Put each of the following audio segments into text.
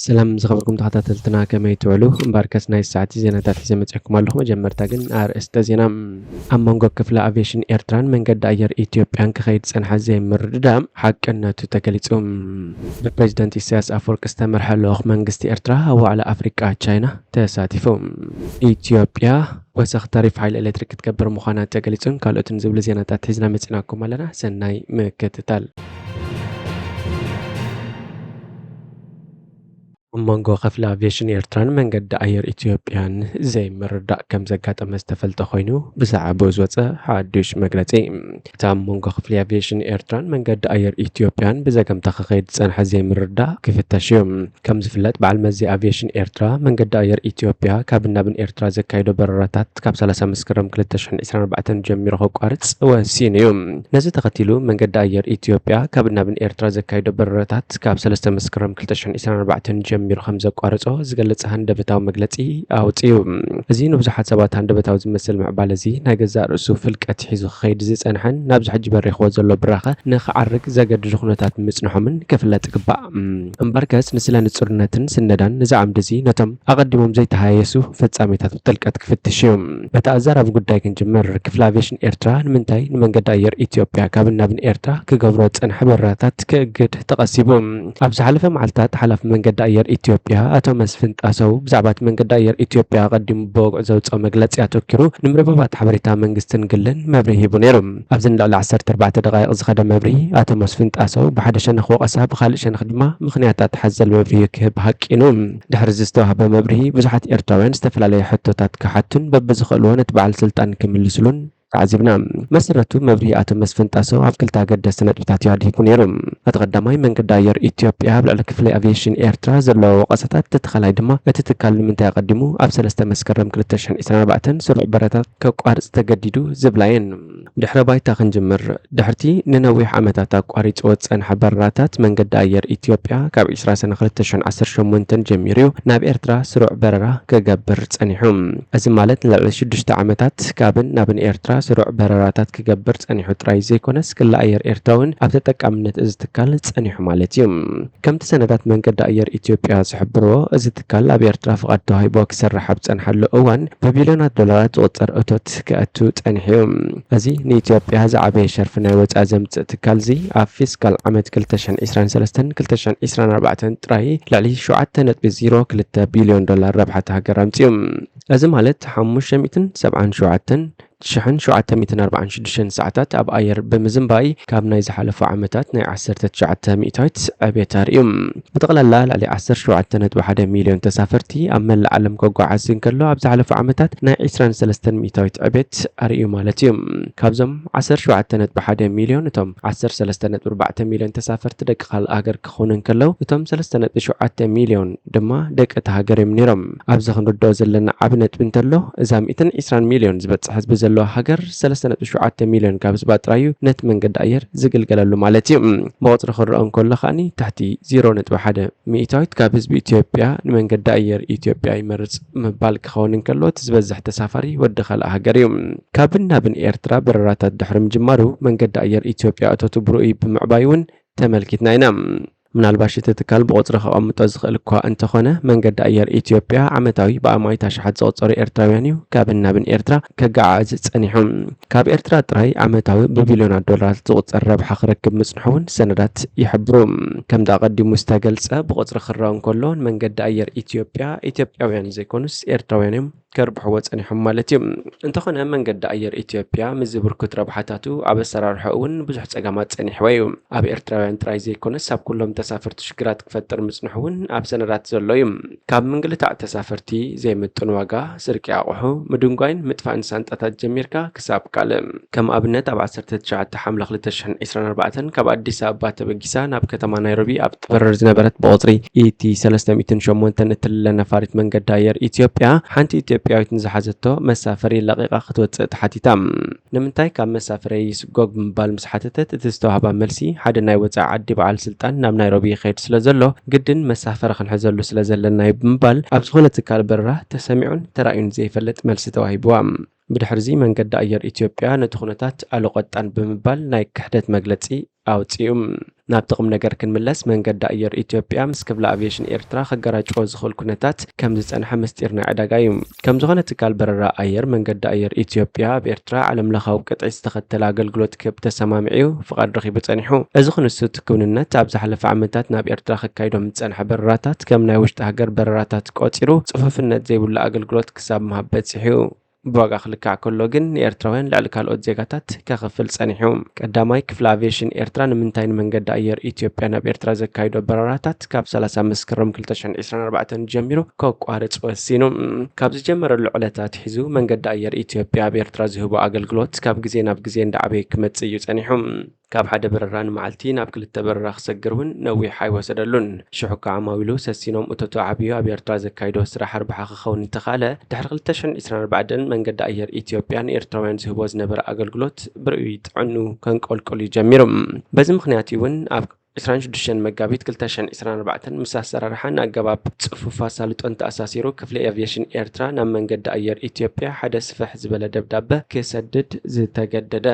ሰላም ዝኸበርኩም ተኸታተልትና፣ ከመይ ትውዕሉ? እምበርከስ ናይ ሰዓቲ ዜናታት ሒዘ መፅእኩም ኣለኹ። መጀመርታ ግን ኣርእስተ ዜና። ኣብ መንጎ ክፍሊ ኣቪዬሽን ኤርትራን መንገዲ ኣየር ኢትዮጵያን ክኸይድ ዝጸንሐ ዘይምርድዳእ ሓቅነቱ ተገሊጹ። ብፕሬዚደንት ኢሳያስ ኣፈወርቂ ዝተመርሐ ልኡኽ መንግስቲ ኤርትራ ኣብ ዋዕላ ኣፍሪቃ ቻይና ተሳቲፉ። ኢትዮጵያ ወሰኽ ታሪፍ ሓይሊ ኤሌክትሪክ ክትገብር ምዃና ተገሊጹን ካልኦትን ዝብሉ ዜናታት ሒዝና መጺናኩም ኣለና። ሰናይ ምክትታል። ኣብ መንጎ ክፍሊ ኣቪዬሽን ኤርትራን መንገዲ ኣየር ኢትዮጵያን ዘይምርዳእ ከም ዘጋጠመ ዝተፈልጠ ኮይኑ፣ ብዛዕባኡ ዝወጸ ሓድሽ መግለጺ። እቲ ኣብ መንጎ ክፍሊ ኣቪዬሽን ኤርትራን መንገዲ ኣየር ኢትዮጵያን ብዘገምታ ክኸይድ ዝጸንሐ ዘይምርዳእ ክፍተሽ እዩ። ከም ዝፍለጥ፣ በዓል መዚ ኣቪዬሽን ኤርትራ፣ መንገዲ ኣየር ኢትዮጵያ ካብን ናብን ኤርትራ ዘካይዶ በረራታት ካብ ሰላሳ መስከረም ክልተ ሽሕን ዕስራን ኣርባዕተን ጀሚሩ ከቋርጽ ወሲኑ እዩ። ነዚ ተኸቲሉ፣ መንገዲ ኣየር ኢትዮጵያ ካብን ናብን ኤርትራ ዘካይዶ በረራታት ካብ ሰለስተ መስከረም ክልተ ሽሕን ዕስራን ኣርባዕተን ጀሚሩ ከም ዘቋረጾ ዝገልጽ ሃንደበታዊ መግለጺ ኣውጺኡ። እዚ ንብዙሓት ሰባት ሃንደበታዊ ዝመስል ምዕባለ እዚ፣ ናይ ገዛእ ርእሱ ፍልቀት ሒዙ ክኸይድ ዝጸንሐን ናብዚ ሕጂ በሪኽዎ ዘሎ ብራኸ ንኽዓርግ ዘገድዱ ኩነታት ምጽንሖምን ክፍለጥ ይግባእ። እምበርከስ፣ ንስለ ንጹርነትን ስነዳን ነዚ ዓምዲ እዚ ነቶም ኣቐዲሞም ዘይተሃየሱ ፍጻሜታት ብጥልቀት ክፍትሽ እዩ። በቲ ኣዛራቢ ጉዳይ ክንጅምር። ክፍሊ ኣቪዬሽን ኤርትራ ንምንታይ ንመንገዲ ኣየር ኢትዮጵያ ካብን ናብን ኤርትራ ክገብሮ ዝጸንሐ በረራታት ክእግድ ተቐሲቡ? ኣብ ዝሓለፈ መዓልታት፣ ሓላፊ መንገዲ ኣየር ኢትዮጵያ ኣቶ መስፍን ጣሰው ብዛዕባ እቲ መንገዲ ኣየር ኢትዮጵያ ኣቐዲሙ ብወግዒ ዘውጽኦ መግለጺ ኣተኪሩ፣ ንምርብባት ሓበሬታ መንግስትን ግልን መብርሂ ሂቡ ነይሩ። ኣብዚ ንልዕሊ ዓሰርተ ኣርባዕተ ደቓይቕ ዝኸደ መብርሂ፣ ኣቶ መስፍን ጣሰው ብሓደ ሸነኽ ወቐሳ፣ ብኻልእ ሸነኽ ድማ ምኽንያታት ሓዘል መብርሂ ክህብ ሃቂኑ። ድሕሪ እዚ ዝተዋህበ መብርሂ፣ ብዙሓት ኤርትራውያን ዝተፈላለየ ሕቶታት ክሓቱን በብዝኽእልዎ ነቲ በዓል ስልጣን ክምልስሉን ተዓዚብና። መሰረቱ መብርሂ ኣቶ መስፍን ጣሰው ኣብ ክልተ ኣገደስቲ ነጥብታት እዩ ኣድሂቡ ነይሩ። እቲ ቀዳማይ፣ መንገዲ ኣየር ኢትዮጵያ ኣብ ልዕሊ ክፍሊ ኣቪዬሽን ኤርትራ ዘለዎ ወቐሳታት፣ እቲ ካልኣይ ድማ እቲ ትካል ንምንታይ ኣቐዲሙ ኣብ ሰለስተ መስከረም ክልተ ሽሕን ዕስራን ኣርባዕተን ስሩዕ በረራታት ከቋርጽ ተገዲዱ ዝብላ እየን። ድሕረ ባይታ ክንጅምር። ድሕርቲ ንነዊሕ ዓመታት ኣቋሪጽዎ ዝጸንሐ በረራታት፣ መንገዲ ኣየር ኢትዮጵያ ካብ ዕስራ ሰነ ክልተ ሽሕን ዓሰርተ ሸሞንተን ጀሚሩ ናብ ኤርትራ ስሩዕ በረራ ክገብር ጸኒሑ። እዚ ማለት ንልዕሊ ሽዱሽተ ዓመታት ካብን ናብን ኤርትራ ስሩዕ በረራታት ክገብር ጸኒሑ ጥራይ ዘይኮነስ፣ ክሊ ኣየር ኤርትራ እውን ኣብ ተጠቃምነት እዚ ትካል ጸኒሑ ማለት እዩ። ከምቲ ሰነዳት መንገዲ ኣየር ኢትዮጵያ ዝሕብርዎ፣ እዚ ትካል ኣብ ኤርትራ ፍቓድ ተዋሂብዎ ክሰርሕ ኣብ ዝጸንሓሉ እዋን፣ ብቢልዮናት ዶላራት ዝቑጸር እቶት ከእቱ ጸኒሑ እዩ። እዚ ንኢትዮጵያ ዝዓበየ ሸርፊ ናይ ወጻኢ ዘምጽእ ትካል እዚ፣ ኣብ ፊስካል ዓመት ክልተ ሽሕን ዕስራን ሰለስተን ክልተ ሽሕን ዕስራን ኣርባዕተን ጥራይ ልዕሊ ሸውዓተ ነጥቢ ዜሮ ክልተ ቢልዮን ዶላር ረብሓ እታ ሃገር ኣምጺኡ። እዚ ማለት ሓሙሽተ ሚእትን ሰብዓን ሸውዓተን ሽሕን ሸውዓተ ሚእትን ኣርባዓን ሽዱሽተን ሰዓታት ኣብ ኣየር ብምዝንባይ፣ ካብ ናይ ዝሓለፉ ዓመታት ናይ ዓሰርተ ትሽዓተ ሚእታዊት ዕቤት ኣርእዩ። ብጠቕላላ ልዕሊ ዓሰርተ ሸውዓተ ነጥቢ ሓደ ሚልዮን ተሳፈርቲ ኣብ መላእ ዓለም ከጓዓዝ እንከሎ፣ ኣብ ዝሓለፉ ዓመታት ናይ ዕስራን ሰለስተን ሚእታዊት ዕቤት ኣርእዩ ማለት እዩ። ካብዞም ዓሰርተ ሸውዓተ ነጥቢ ሓደ ሚልዮን፣ እቶም ዓሰርተ ሰለስተ ነጥቢ ኣርባዕተ ሚልዮን ተሳፈርቲ ደቂ ካልእ ሃገር ክኾኑ እንከለዉ፣ እቶም ሰለስተ ነጥቢ ሸውዓተ ሚልዮን ድማ ደቂ እታ ሃገር እዮም ነይሮም። ኣብዚ ክንርድኦ ዘለና ዓቢ ነጥቢ እንተሎ፣ እዛ ሚእትን ዕስራን ሚልዮን ዝበጽሕ ህዝቢ ዘለዋ ሃገር፣ ሰለስተ ነጥቢ ሸውዓተ ሚልዮን ካብ ህዝባ ጥራይ እዩ ነቲ መንገዲ ኣየር ዝግልገለሉ ማለት እዩ። ብቑጽሪ ክረኦ እንከሎ ከኣኒ፣ ትሕቲ ዜሮ ነጥቢ ሓደ ሚእታዊት ካብ ህዝቢ ኢትዮጵያ ንመንገዲ ኣየር ኢትዮጵያ ይመርጽ ምባል ክኸውን እንከሎ፣ እቲ ዝበዝሕ ተሳፋሪ ወዲ ካልእ ሃገር እዩ። ካብን ናብን ኤርትራ በረራታት ድሕሪ ምጅማሩ፣ መንገዲ ኣየር ኢትዮጵያ እቶቱ ብርኡይ ብምዕባዩ እውን ተመልኪትና ኢና። ምናልባሽ እቲ ትካል ብቑጽሪ ከቐምጦ ዝኽእል እኳ እንተኾነ፣ መንገዲ ኣየር ኢትዮጵያ ዓመታዊ ብኣማኢት ኣሽሓት ዝቑጸሩ ኤርትራውያን እዩ ካብን ናብን ኤርትራ ከገዓዕዝ ጸኒሑ። ካብ ኤርትራ ጥራይ ዓመታዊ ብቢልዮናት ዶላራት ዝቑጸር ረብሓ ክረክብ ምጽንሑ እውን ሰነዳት ይሕብሩ። ከምቲ ኣቐዲሙ ዝተገልጸ፣ ብቑጽሪ ክረኣ እንከሎ፣ መንገዲ ኣየር ኢትዮጵያ ኢትዮጵያውያን ዘይኮኑስ ኤርትራውያን እዮም ከርብሕዎ ጸኒሖም ማለት እዩ። እንተኾነ፣ መንገዲ ኣየር ኢትዮጵያ ምስዚ ብርኩት ረብሓታቱ፣ ኣብ ኣሰራርሓኡ እውን ብዙሕ ጸገማት ጸኒሕዎ እዩ። ኣብ ኤርትራውያን ጥራይ ዘይኮነስ፣ ኣብ ኩሎም ተሳፈርቲ ሽግራት ክፈጥር ምጽንሑ እውን ኣብ ሰነዳት ዘሎ እዩ። ካብ ምንግልታዕ ተሳፈርቲ፣ ዘይምጥን ዋጋ፣ ስርቂ ኣቑሑ፣ ምድንጓይን ምጥፋእን ሳንጣታት ጀሚርካ ክሳብ ካልእ። ከም ኣብነት፣ ኣብ ዓሰርተ ትሽዓተ ሓምለ ክልተ ሽሕን ዕስራን ኣርባዕተን ካብ ኣዲስ ኣበባ ተበጊሳ ናብ ከተማ ናይሮቢ ኣብ ትበርር ዝነበረት ብቑጽሪ ኢቲ ሰለስተ ሚእትን ሸሞንተን እትልለ ነፋሪት መንገዲ ኣየር ኢትዮጵያ፣ ሓንቲ ኢትዮጵያዊት ንዝሓዘቶ መሳፈሪ ለቒቓ ክትወጽእ ተሓቲታ። ንምንታይ ካብ መሳፈረይ ይስጎግ ብምባል ምስ ሓተተት፣ እቲ ዝተዋህባ መልሲ፣ ሓደ ናይ ወጻኢ ዓዲ በዓል ስልጣን ናብ ናይሮቢ ይኸይድ ስለ ዘሎ፣ ግድን መሳፈሪ ክንሕዘሉ ስለ ዘለና እዩ ብምባል፣ ኣብ ዝኾነ ትካል በረራ ተሰሚዑን ተራእዩን ዘይፈልጥ መልሲ ተዋሂብዋ። ብድሕርዚ መንገዲ ኣየር ኢትዮጵያ ነቲ ኩነታት ኣሎቐጣን ብምባል ናይ ክሕደት መግለጺ ኣውጺኡ። ናብቲ ቁም ነገር ክንምለስ፣ መንገዲ ኣየር ኢትዮጵያ ምስ ክፍሊ ኣቪየሽን ኤርትራ ከገራጭዎ ዝኽእል ኩነታት ከም ዝጸንሐ ምስጢር ናይ ዕዳጋ እዩ። ከም ዝኾነ፣ ትካል በረራ ኣየር መንገዲ ኣየር ኢትዮጵያ ኣብ ኤርትራ ዓለም ለኻዊ ቅጥዒ ዝተኸተለ ኣገልግሎት ክህብ ተሰማሚዑ እዩ ፍቓድ ረኺቡ ጸኒሑ። እዚ ክንሱ እቲ ክውንነት ኣብ ዝሓለፈ ዓመታት ናብ ኤርትራ ከካይዶም ዝጸንሐ በረራታት ከም ናይ ውሽጢ ሃገር በረራታት ቆጺሩ ጽፉፍነት ዘይብሉ ኣገልግሎት ክሳብ ምሃብ በጺሑ እዩ። ብዋጋ ክልካዕ ከሎ ግን ንኤርትራውያን ልዕሊ ካልኦት ዜጋታት ከኽፍል ጸኒሑ። ቀዳማይ፣ ክፍሊ ኣቪየሽን ኤርትራ ንምንታይ ንመንገዲ ኣየር ኢትዮጵያ ናብ ኤርትራ ዘካይዶ በረራታት ካብ ሰላሳ መስከረም ክልተ ሽሕን ዕስራን ኣርባዕተን ጀሚሩ ከቋርጽ ወሲኑ? ካብ ዝጀመረሉ ዕለት ኣትሒዙ መንገዲ ኣየር ኢትዮጵያ ኣብ ኤርትራ ዝህቦ ኣገልግሎት ካብ ግዜ ናብ ግዜ እንዳዓበየ ክመጽእ እዩ ጸኒሑ። ካብ ሓደ በረራ ንመዓልቲ ናብ ክልተ በረራ ክሰግር እውን ነዊሕ ኣይወሰደሉን። ሽዑ ከዓ ዓማዊሉ ሰሲኖም እቶቱ ዓብዩ ኣብ ኤርትራ ዘካይዶ ስራሕ ኣርባሓ ክኸውን እንተኻለ፣ ድሕሪ ክልተ ሽሕን ዕስራን ኣርባዕተን መንገዲ ኣየር ኢትዮጵያ ንኤርትራውያን ዝህቦ ዝነበረ ኣገልግሎት ብርእዩ ይጥዕኑ ከንቆልቁል እዩ ጀሚሩ። በዚ ምኽንያት እውን ኣብ ዕስራን ሽዱሽተን መጋቢት ክልተ ሽሕን ዕስራን ኣርባዕተን ምስ ኣሰራርሓን ኣገባብ ጽፉፍ ኣሳልጦን ተኣሳሲሩ ክፍሊ ኣቪየሽን ኤርትራ ናብ መንገዲ ኣየር ኢትዮጵያ ሓደ ስፍሕ ዝበለ ደብዳበ ክሰድድ ዝተገደደ።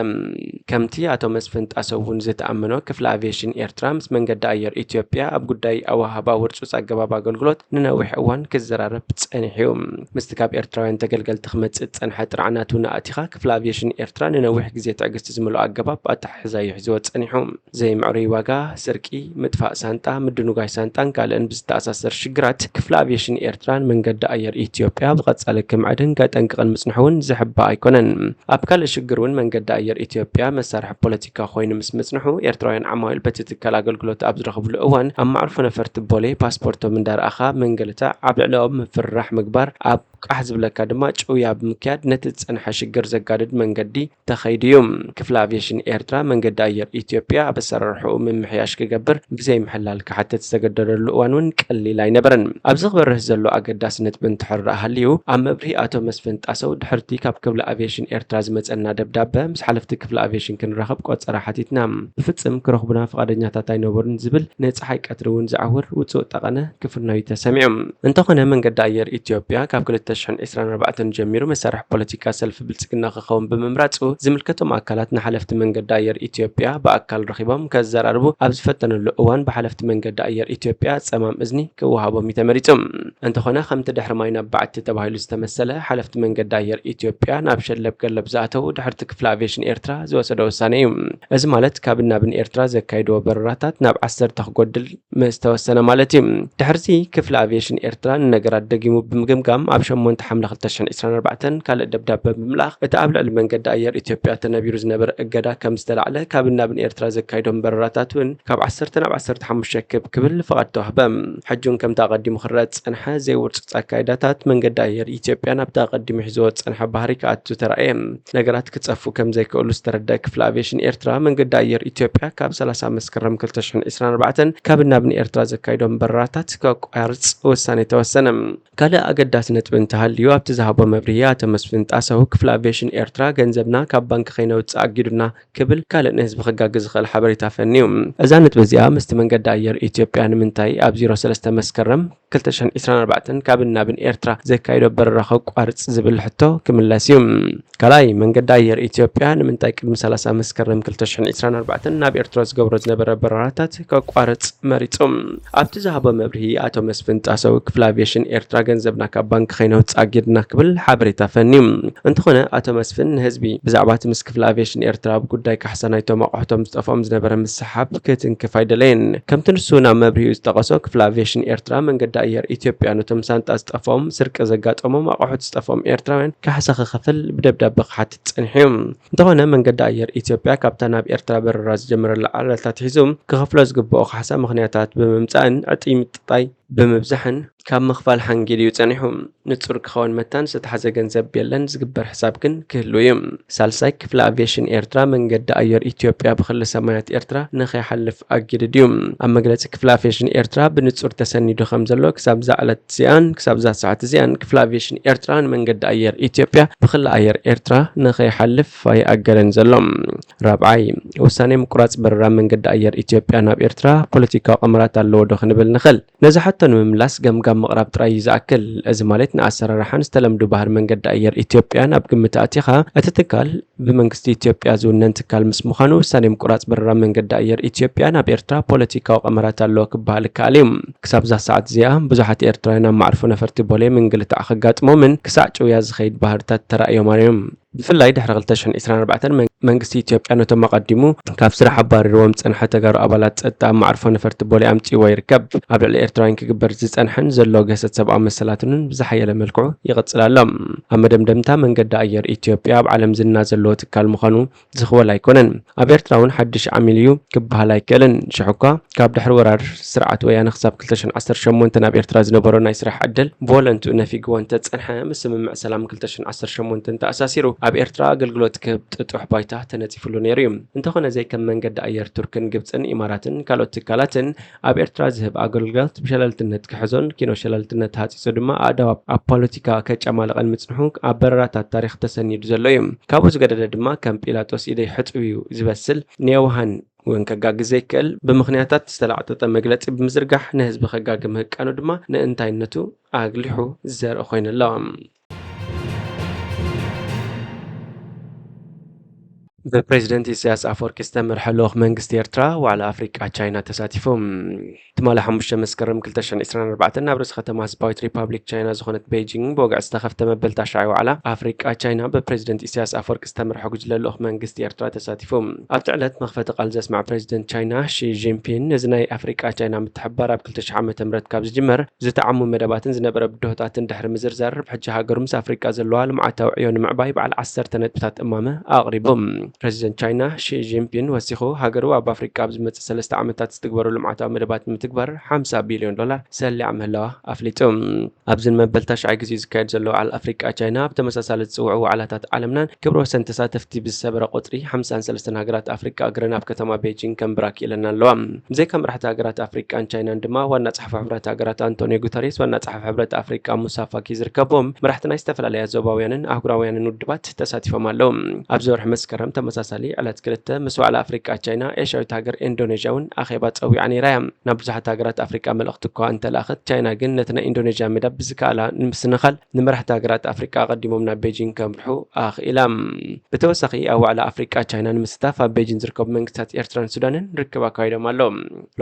ከምቲ ኣቶ መስፍን ጣሰው እውን ዝተኣመኖ፣ ክፍሊ ኣቪየሽን ኤርትራ ምስ መንገዲ ኣየር ኢትዮጵያ ኣብ ጉዳይ ኣወሃህባ ውርጹጽ ኣገባብ ኣገልግሎት ንነዊሕ እዋን ክዘራረብ ጸኒሑ እዩ። ምስቲ ካብ ኤርትራውያን ተገልገልቲ ክመጽእ ዝጸንሐ ጥርዓናት እውን ኣእቲኻ፣ ክፍሊ ኣቪየሽን ኤርትራ ንነዊሕ ግዜ ትዕግስቲ ዝመልኦ ኣገባብ ኣተሓሕዛ እዩ ሒዝዎ ጸኒሑ። ዘይምዕሩይ ዋጋ፣ ስርቂ፣ ምጥፋእ ሳንጣ፣ ምድንጓይ ሳንጣን ካልእን ብዝተኣሳሰር ሽግራት ክፍሊ ኣቪየሽን ኤርትራን መንገዲ ኣየር ኢትዮጵያ ብቐጻሊ ክምዕድን ከጠንቅቕን ምጽንሑ እውን ዝሕባእ ኣይኮነን። ኣብ ካልእ ሽግር እውን መንገዲ ኣየር ኢትዮጵያ መሳርሒ ፖለቲካ ኮይኑ ምስ ምጽንሑ፣ ኤርትራውያን ዓማዊል በቲ ትካል ኣገልግሎት ኣብ ዝረኽብሉ እዋን ኣብ መዕርፎ ነፈርቲ ቦሌ ፓስፖርቶም እንዳረኣኻ ምንግልታዕ፣ ኣብ ልዕሊኦም ምፍርራሕ ምግባር፣ ኣብ ቃሕ ዝብለካ ድማ ጭውያ ብምክያድ ነቲ ዝጸንሐ ሽግር ዘጋድድ መንገዲ ተኸይዱ እዩ። ክፍሊ ኣቪየሽን ኤርትራ መንገዲ ኣየር ኢትዮጵያ ኣብ ኣሰራርሕኡ ምምሕያሽ ክገብር ብዘይ ምሕላል ክሓትት ዝተገደደሉ እዋን እውን ቀሊል ኣይነበረን። ኣብዚ ክበርህ ዘሎ ኣገዳሲ ነጥቢ እንተሕርእ ሃልዩ፣ ኣብ መብርሂ ኣቶ መስፍን ጣሰው ድሕርቲ ካብ ክፍሊ ኣቪየሽን ኤርትራ ዝመጸና ደብዳበ ምስ ሓለፍቲ ክፍሊ ኣቪየሽን ክንራኸብ ቆጸራ ሓቲትና። ብፍጽም ክረኽቡና ፍቓደኛታት ኣይነበሩን ዝብል ንጸሓይ ቀትሪ እውን ዝዓውር ውጹእ ጠቐነ ክፍኖ እዩ ተሰሚዑ። እንተኾነ መንገዲ ኣየር ኢትዮጵያ ካብ ክልተ ሽሕን ዕስራን ኣርባዕተን ጀሚሩ መሳርሒ ፖለቲካ ሰልፊ ብልጽግና ክኸውን ብምምራጹ፣ ዝምልከቶም ኣካላት ንሓለፍቲ መንገዲ ኣየር ኢትዮጵያ ብኣካል ረኺቦም ከዘራርቡ ኣብ ዝፈተንሉ እዋን፣ ብሓለፍቲ መንገዲ ኣየር ኢትዮጵያ ጸማም እዝኒ ክወሃቦም እዩ ተመሪጹ። እንተኾነ፣ ከምቲ ድሕሪ ማይ ናብ ባዕቲ ተባሂሉ ዝተመሰለ፣ ሓለፍቲ መንገዲ ኣየር ኢትዮጵያ ናብ ሸለብ ገለብ ዝኣተዉ ድሕርቲ ክፍሊ ኣቪየሽን ኤርትራ ዝወሰዶ ውሳነ እዩ። እዚ ማለት፣ ካብን ናብን ኤርትራ ዘካይድዎ በረራታት ናብ ዓሰርተ ክጎድል ምስ ተወሰነ ማለት እዩ። ድሕርዚ ክፍሊ ኣቪየሽን ኤርትራ ንነገራት ደጊሙ ብምግምጋም፣ ኣብ ሸሞንተ ሓምለ ክልተ ሽሕን ዕስራን ኣርባዕተን ካልእ ደብዳበ ብምልኣኽ፣ እቲ ኣብ ልዕሊ መንገዲ ኣየር ኢትዮጵያ ተነቢሩ ዝነበረ እገዳ ከም ዝተላዕለ፣ ካብን ናብን ኤርትራ ዘካይዶም በረራታት እውን ካብ ዓሰርተ ናብ ዓሰርተ ሓሙሽተ ክብ ክብል ፍቓድ ተዋህበ። ሕጂ እውን ከምቲ ኣቐዲሙ ክረአ ዝጸንሐ ዘይውርጹጽ ኣካይዳታት መንገዲ ኣየር ኢትዮጵያ ናብቲ ኣቐዲሙ ሒዝዎ ዝጸንሐ ባህሪ ክኣቱ ተራእየ። ነገራት ክጸፉ ከም ዘይክእሉ ዝተረድአ ክፍሊ ኣቪየሽን ኤርትራ፣ መንገዲ ኣየር ኢትዮጵያ ካብ ሰላሳ መስከረም ክልተ ሽሕን ዕስራን ኣርባዕተን ካብን ናብን ኤርትራ ዘካይዶም በረራታት ከቋርጽ ውሳኔ ተወሰነ። ካልእ ኣገዳሲ ነጥቢ እንተሃልዩ፣ ኣብቲ ዝሃቦ መብርሂ ኣቶ መስፍን ጣሰው፣ ክፍሊ ኣቪየሽን ኤርትራ ገንዘብና ካብ ባንኪ ከይነውጽእ ኣጊዱና ክብል ካልእ ንህዝቢ ክጋግዝ ዝኽእል ሓበሬታ ፈንዩ። እዛ ነጥቢ እዚኣ ምስቲ መንገዲ ኣየር ኢትዮጵያ ንምንታይ ኣብ ዜሮ ሰለስተ መስከረም ክልተ ሽሕን ዕስራን ኣርባዕተን ካብን ናብን ኤርትራ ዘካይዶ በረራ ከቋርጽ ዝብል ሕቶ ክምለስ እዩ። ካልኣይ፣ መንገዲ ኣየር ኢትዮጵያ ንምንታይ ቅድሚ ሰላሳ መስከረም ክልተ ሽሕን ዕስራን ኣርባዕተን ናብ ኤርትራ ዝገብሮ ዝነበረ በረራታት ከቋርጽ መሪጹ? ኣብቲ ዝሃቦ መብርሂ ኣቶ መስፍን ጣሰው፣ ክፍሊ ኣቪየሽን ኤርትራ ገንዘብና ካብ ባንኪ ከይነውጽእ ኣጊድና ክብል ሓበሬታ ፈንዩ። እንተኾነ ኣቶ መስፍን ንህዝቢ ብዛዕባ እቲ ምስ ክፍሊ ኣቪየሽን ኤርትራ ኣብ ጉዳይ ካሕሳ ናይቶም ኣቑሑቶም ዝጠፍኦም ዝነበረ ምስሕሓብ ክትንክፍ ኣይደለየን። ከምቲ ንሱ ናብ መብርሂኡ ዝጠቐሶ፣ ክፍሊ ኣቪየሽን ኤርትራ መንገዲ ኣየር ኢትዮጵያ ነቶም ሳንጣ ዝጠፍኦም፣ ስርቂ ዘጋጠሞም፣ ኣቑሑት ዝጠፍኦም ኤርትራውያን ካሕሳ ክኸፍል ብደብዳበ ክሓትት ጸኒሑ እዩ። እንተኾነ መንገዲ ኣየር ኢትዮጵያ ካብታ ናብ ኤርትራ በረራ ዝጀመረላ ዕለት ኣትሒዙ ክኸፍሎ ዝግብኦ ካሕሳ ምኽንያታት ብምምጻእን ዕጥይ ምጥጣይ ብምብዛሕን ካብ ምኽፋል ሓንጊድ እዩ ጸኒሑ። ንጹር ክኸውን መታን ዝተታሕዘ ገንዘብ የለን፣ ዝግበር ሕሳብ ግን ክህሉ እዩ። ሳልሳይ፣ ክፍሊ ኣቪየሽን ኤርትራ መንገዲ ኣየር ኢትዮጵያ ብክሊ ሰማያት ኤርትራ ንኸይሓልፍ ኣጊዱ ድዩ? ኣብ መግለጺ ክፍሊ ኣቪየሽን ኤርትራ ብንጹር ተሰኒዱ ከም ዘሎ፣ ክሳብ እዛ ዕለት እዚኣን ክሳብ እዛ ሰዓት እዚኣን ክፍሊ ኣቪየሽን ኤርትራ ንመንገዲ ኣየር ኢትዮጵያ ብክሊ ኣየር ኤርትራ ንኸይሓልፍ ኣይኣገደን ዘሎ። ራብዓይ፣ ውሳኔ ምቁራጽ በረራ መንገዲ ኣየር ኢትዮጵያ ናብ ኤርትራ ፖለቲካዊ ቀመራት ኣለዎ ዶ ክንብል ንኽእል? ነዚ ሕቶ ሕቶ ንምምላስ ገምጋም ምቕራብ ጥራይ እዩ ዝኣክል። እዚ ማለት ንኣሰራርሓን ዝተለምዱ ባህሪ መንገዲ ኣየር ኢትዮጵያን ኣብ ግምት ኣእቲኻ፣ እቲ ትካል ብመንግስቲ ኢትዮጵያ ዝውነን ትካል ምስ ምዃኑ ውሳኔ ምቁራጽ በረራ መንገዲ ኣየር ኢትዮጵያ ናብ ኤርትራ ፖለቲካዊ ቀመራት ኣለዎ ክበሃል ይከኣል እዩ። ክሳብ እዛ ሰዓት እዚኣ ብዙሓት ኤርትራውያን ኣብ መዓርፎ ነፈርቲ ቦሌ ምንግልታዕ ከጋጥሞምን ክሳዕ ጭውያ ዝኸይድ ባህርታት ተራእዮም እዮም። ብፍላይ ድሕሪ ክልተ ሽሕን ዕስራን ኣርባዕተን መን-፣ መንግስቲ ኢትዮጵያ ነቶም ኣቐዲሙ ካብ ስራሕ ኣባሪርዎም ዝጸንሐ ተጋሩ ኣባላት ጸጥታ ኣብ መዓርፎ ነፈርቲ ቦሌ ኣምጺእዎ ይርከብ። ኣብ ልዕሊ ኤርትራውያን ክግበር ዝጸንሐን ዘሎ ገሰት ሰብኣዊ መሰላትንን ብዝሓየለ መልክዑ ይቕጽል ኣሎ። ኣብ መደምደምታ መንገዲ ኣየር ኢትዮጵያ ኣብ ዓለም ዝና ዘለዎ ትካል ምዃኑ ዝኽወል ኣይኮነን። ኣብ ኤርትራ እውን ሓድሽ ዓሚል እዩ ክበሃል ኣይክእልን። ሽሕ እኳ ካብ ድሕሪ ወራር ስርዓት ወያነ ክሳብ ክልተ ሽሕን ዓሰርተ ሸሞንተን ኣብ ኤርትራ ዝነበሮ ናይ ስራሕ ዕድል ብወለንትኡ ነፊግዎ እንተጸንሐ፣ ምስ ስምምዕ ሰላም ክልተ ሽሕን ዓሰርተ ሸሞንተን ተኣሳሲሩ ኣብ ኤርትራ ኣገልግሎት ክህብ ጥጡሕ ባይታ ተነጺፍሉ ነይሩ እዩ። እንተኾነ ዘይከም መንገዲ ኣየር ቱርክን ግብጽን ኢማራትን ካልኦት ትካላትን ኣብ ኤርትራ ዝህብ ኣገልግሎት ብሸለልትነት ክሕዞን ኪኖ ሸለልትነት ሃጺጹ ድማ ኣእዳው ኣብ ፖለቲካ ከጨማልቐን ምጽንሑ ኣብ በረራታት ታሪኽ ተሰኒዱ ዘሎ እዩ። ካብኡ ዝገደደ ድማ ከም ጲላጦስ ኢደይ ሕጹብ እዩ ዝበስል ንየውሃን እውን ከጋግዝ ዘይክእል ብምኽንያታት ዝተላዕጠጠ መግለጺ ብምዝርጋሕ ንህዝቢ ከጋጊ ምህቃኑ ድማ ንእንታይነቱ ኣግሊሑ ዘርኢ ኮይኑ ኣሎ። ብፕሬዚደንት ኢሳያስ ኣፈወርቂ ዝተመርሐ ልኡኽ መንግስቲ ኤርትራ ዋዕላ ኣፍሪቃ ቻይና ተሳቲፉ። ትማሊ ሓሙሽተ መስከረም ክልተ ሽሕን ዕስራን ኣርባዕተን ኣብ ርእሲ ከተማ ህዝባዊት ሪፓብሊክ ቻይና ዝኾነት ቤጂንግ ብወግዒ ዝተኸፍተ መበል ታሽዓይ ዋዕላ ኣፍሪቃ ቻይና ብፕሬዚደንት ኢሳያስ ኣፈወርቂ ዝተመርሐ ጉጅለ ልኡኽ መንግስቲ ኤርትራ ተሳቲፉ። ኣብቲ ዕለት መኽፈቲ ቃል ዘስመዐ ፕሬዚደንት ቻይና ሺ ጂንፒን፣ እዚ ናይ ኣፍሪቃ ቻይና ምትሕብባር ኣብ ክልተ ሽሕ ዓመተ ምህረት ካብ ዝጅመር ዝተዓሙ መደባትን ዝነበረ ብድሆታትን ድሕሪ ምዝርዛር፣ ሕጂ ሃገሩ ምስ ኣፍሪቃ ዘለዋ ልምዓታዊ ዕዮ ንምዕባይ በዓል ዓሰርተ ነጥብታት እማመ ኣቕሪቡ። ፕሬዚደንት ቻይና ሺ ጂንፒን ወሲኹ፣ ሃገሩ ኣብ ኣፍሪቃ ኣብ ዝመጽእ ሰለስተ ዓመታት ዝትግበሩ ልምዓታዊ መደባት ንምትግባር ሓምሳ ቢልዮን ዶላር ሰሊዓ ምህላዋ ኣፍሊጡ። ኣብዚ ንመበል ታሽዓይ ግዜ ዝካየድ ዘሎ በዓል ኣፍሪቃ ቻይና፣ ኣብ ተመሳሳሊ ዝጽውዑ ዋዕላታት ዓለምናን ክብረ ወሰን ተሳተፍቲ ብዝሰበረ ቁጽሪ ሓምሳን ሰለስተን ሃገራት ኣፍሪቃ እግረን ኣብ ከተማ ቤጂንግ ከንብራ ክኢለን ኣለዋ። ብዘይካ መራሕቲ ሃገራት ኣፍሪቃን ቻይናን ድማ ዋና ጸሓፊ ሕብረት ሃገራት ኣንቶኒዮ ጉተሬስ፣ ዋና ጸሓፊ ሕብረት ኣፍሪቃ ሙሳ ፋኪ ዝርከብዎም መራሕቲ ናይ ዝተፈላለያ ዞባውያንን ኣህጉራውያንን ውድባት ተሳቲፎም ኣለዉ። ኣብዚ ወርሒ መስከረም ተመሳሳሊ ዕለት ክልተ ምስ ዋዕላ ኣፍሪቃ ቻይና ኤሽያዊት ሃገር ኢንዶኔዥያ እውን ኣኼባ ጸዊዓ ነይራ እያ። ናብ ብዙሓት ሃገራት ኣፍሪቃ መልእኽቲ እኳ እንተለኣኸት፣ ቻይና ግን ነቲ ናይ ኢንዶኔዥያ መደብ ብዝከኣላ ንምስንኻል ንመራሕቲ ሃገራት ኣፍሪቃ ኣቐዲሞም ናብ ቤጂንግ ከምርሑ ኣኽኢላ። ብተወሳኺ ኣብ ዋዕላ ኣፍሪቃ ቻይና ንምስታፍ ኣብ ቤጂንግ ዝርከቡ መንግስታት ኤርትራን ሱዳንን ርክብ ኣካይዶም ኣለዉ።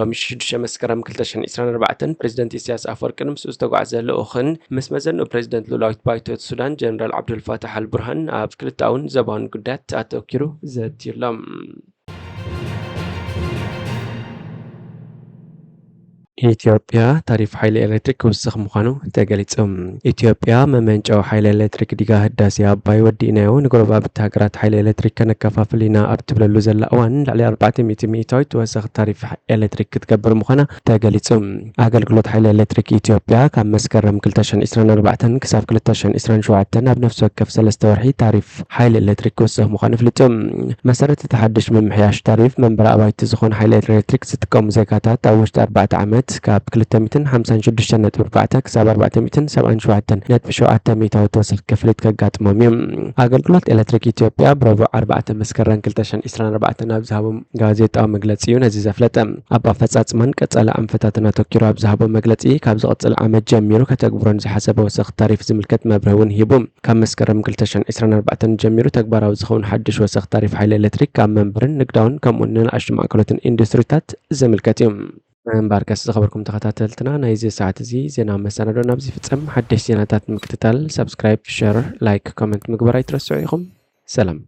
ሎሚ ሽዱሽተ መስከረም ክልተ ሽሕን ዕስራን ኣርባዕተን ፕሬዚደንት ኢሳያስ ኣፈወርቅን ምስኡ ዝተጓዕዘ ልኡኽን ምስ መዘንኡ ፕሬዚደንት ልኡላዊት ባይቶ ሱዳን ጀነራል ዓብዱልፋታሕ ኣልቡርሃን ኣብ ክልተኣውን ዞባውን ጉዳያት ኣተኪሩ ዘትዩ ኣሎ። ኢትዮጵያ ታሪፍ ሓይሊ ኤሌክትሪክ ክውስኽ ምዃኑ ተገሊጹ። ኢትዮጵያ መመንጨዊ ሓይሊ ኤሌክትሪክ ዲጋ ህዳሴ ኣባይ ወዲእናዮ፣ ንጎረባብቲ ሃገራት ሓይሊ ኤሌክትሪክ ከነከፋፍል ኢና ኣብ ትብለሉ ዘላ እዋን፣ ልዕሊ ኣርባዕተ ሚእቲ ሚእታዊት ተወሳኺ ታሪፍ ኤሌክትሪክ ክትገብር ምዃና ተገሊጹ። ኣገልግሎት ሓይሊ ኤሌክትሪክ ኢትዮጵያ ካብ መስከረም ክልተ ሽሕን ዕስራን ኣርባዕተን ክሳብ ክልተ ሽሕን ዕስራን ሸውዓተን ኣብ ነፍሲ ወከፍ ሰለስተ ወርሒ ታሪፍ ሓይሊ ኤሌክትሪክ ክውስኽ ምዃኑ ኣፍሊጡ። መሰረት እቲ ሓድሽ ምምሕያሽ ታሪፍ፣ መንበሪ ኣባይቲ ዝኾኑ ሓይሊ ኤሌክትሪክ ዝጥቀሙ ዜጋታት ኣብ ውሽጢ ኣርባዕተ ዓመት ካብ ክልተ ሚእትን ሓምሳን ሽዱሽተን ነጥቢ ኣርባዕተ ክሳብ ኣርባዕተ ሚእትን ሰብዓን ሸውዓተን ነጥቢ ሸውዓተ ሚእታዊ ተወሳኺ ክፍሊት ከጋጥሞም እዩ። ኣገልግሎት ኤሌክትሪክ ኢትዮጵያ ብረቡዕ ኣርባዕተ መስከረም ክልተ ሽሕን ዕስራን ኣርባዕተን ኣብ ዝሃቦም ጋዜጣዊ መግለጺ እዩ ነዚ ዘፍለጠ። ኣብ ኣፈጻጽማን ቀጻሊ ኣንፈታትን ኣተኪሩ ኣብ ዝሃቦ መግለጺ፣ ካብ ዝቕጽል ዓመት ጀሚሩ ከተግብሮን ዝሓሰበ ወሰኽ ታሪፍ ዝምልከት መብርሂ እውን ሂቡ። ካብ መስከረም ክልተ ሽሕን ዕስራን ኣርባዕተን ጀሚሩ ተግባራዊ ዝኸውን ሓድሽ ወሰኽ ታሪፍ ሓይሊ ኤሌክትሪክ ኣብ መንበርን ንግዳውን ከምኡውን ንንኣሽቱ ማእከሎትን ኢንዱስትሪታት ዝምልከት እዩ። እምበኣርከስ ዝኸበርኩም ተኸታተልትና፣ ናይዚ ሰዓት እዚ ዜና መሰናዶ ናብዚ ይፍጸም። ሓደሽቲ ዜናታት ንምክትታል ሳብስክራይብ፣ ሸር፣ ላይክ፣ ኮመንት ምግባር ኣይትረስዑ ኢኹም። ሰላም።